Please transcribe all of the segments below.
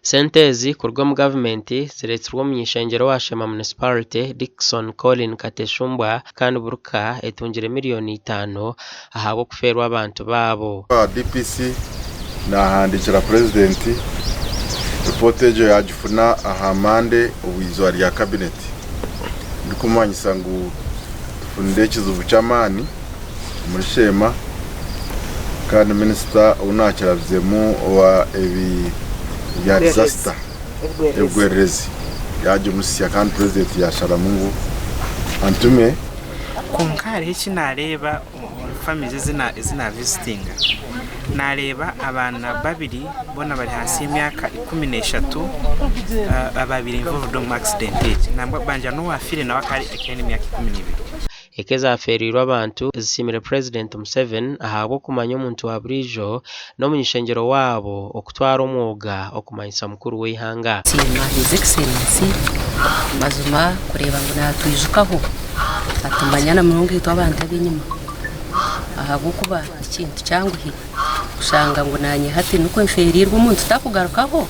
Sente ezi kuruga omu gavumenti ziretsirwe omuny'ishengyero owa Sheema Municipality, Dickson Colin Kateshumbwa kandi buri ka etungire miriyoni itaano ahabw'okufeerwa abantu baabo. Owa DPC nahandiikira Purezidenti ripoota egyo yagifuna aha Mande obu eizooba rya kabineti ndikumumanyisa ngu tufunire ekizibu ky'amaani omuri Sheema kandi minisita ou naakirabizemu owa ebi bya disasita ebigwererezi yaagimutsya kandi purezidenti yaasharamu ngu antume. Kwonka hariho eki naareeba omu families ezi naavisitinga, naareeba abaana babiri boona bari ahansi y'emyaka 13 abaabaire involved omu accident egi. Nangwa bangire n'owaafiire nawe akaba aine emyaka 12. Eka ezafeereirwe abantu zisiimire Purezidenti Museveni ahabw'okumanya omuntu wa buriijo n'omuny'ishengyero waabo okutwara omwoga okumanyisa mukuru w'eihanga. Nsiima His Excellency mazima kureeba ngu natwijukaho atumanya na munonga itwe abantu ab'enyima ahabw'okuba ekintu kyanguhi kushanga ngu nanye hati nikwo nferirwe omuntu takugarukaho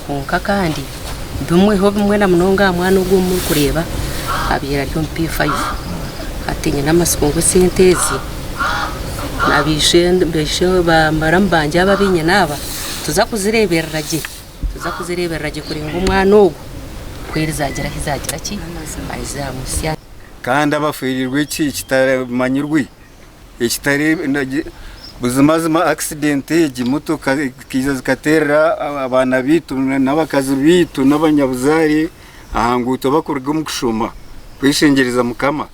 Kwonka kandi bimweho bimwe na munonga aha mwana ogu ou murikureeba abaire ari omu P5. Hati nyine amatsiko ngu esente ezi abaishe baramu bangye aba abu nyine aba tuza kuzireeberera gye, tuza kuzireeberera gye kuringa omwana ogu ku erizagira ahu zaagira ki, ahu zaamuhitsya. Kandi abaferirwe eki ekitamanyirwe. Buzimazima akisidenti egi emotoka zikaija zikateerera abaana baitu n'abakazi baitu n'abanyabuzaare aha nguuto barikuruga omu kushoma kweshengyereza mukama.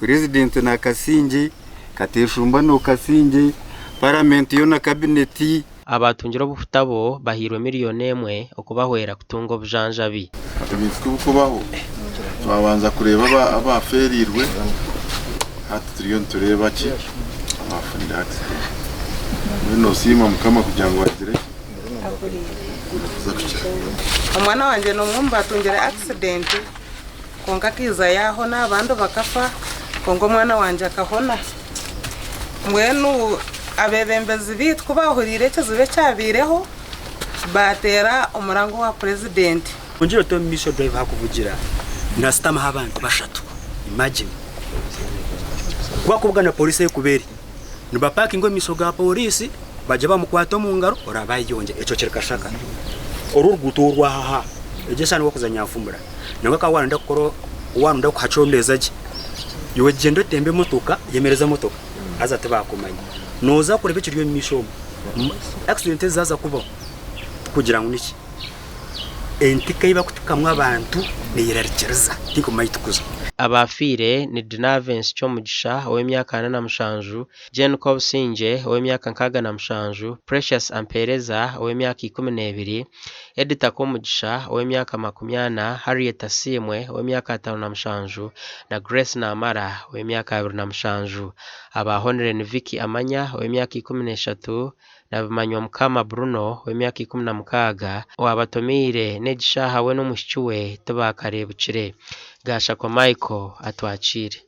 Purezidenti nakasingye, Kateshumba nokasingye, paramenti yoona kabineti. Abaatungire obuhuta bo bahairwe miriyoni emwe okubahwera kutunga obujanjabi. Ebintu kubikubaho twabanza kureeba abafeereirwe hati turiyo nitureeba ki abafunire accident. Mbwenu nosiima Mukama kugira ngu agire ki kuza kukira. Omwana wangye n'omwe omu batungire accident kwonka akaija yaahona abandi bakafa kwonka omwana wangye akahona. Mbwenu abeebembezi baitu ku baahuriire ekizibu ekyabaireho, baateera omuranga owa purezidenti. Ongire oti omu maisho driver ahakuvugira nihasitamaho abantu bashatu imagine ku bakubugana police eyikuba eri nibapakinga omu maisho ga police bagye bamukwata omu ngaro oraba ayeyongyera ekyo kiri kashaka oru oruguuto orwahaha egyo eshaha niwe okuza nyanfumura nangwa akaba warenda kukora warenda kuhacondeeza gye iwe gyenda otembe emotoka yemereza emotoka haza tibakumanya noza kureeba ekiri omu maisho omu accident ezi zaaza kubaho tikugira ngu niki Entika ei barikutikamu abantu neyerarikiriza, tinkumanya ahu turikuza. Abaafiire ni Dinavence Kyomugisha ow'emyaka 47, Jane Kobusingye ow'emyaka 67, Precious Ampereza ow'emyaka 12, Edita Komugisha ow'emyaka 40, Harriet Asiimwe ow'emyaka 57 na Grace Namara ow'emyaka 27. Abaahonire ni Vicky Amanya ow'emyaka 13, Na Bimanywa-Mukama Bruno ow'emyaka 16 owaabatomeire n'egi shaaha we n'omwishiki we tibaakareebukire. Gashakwa Michael atwakiire.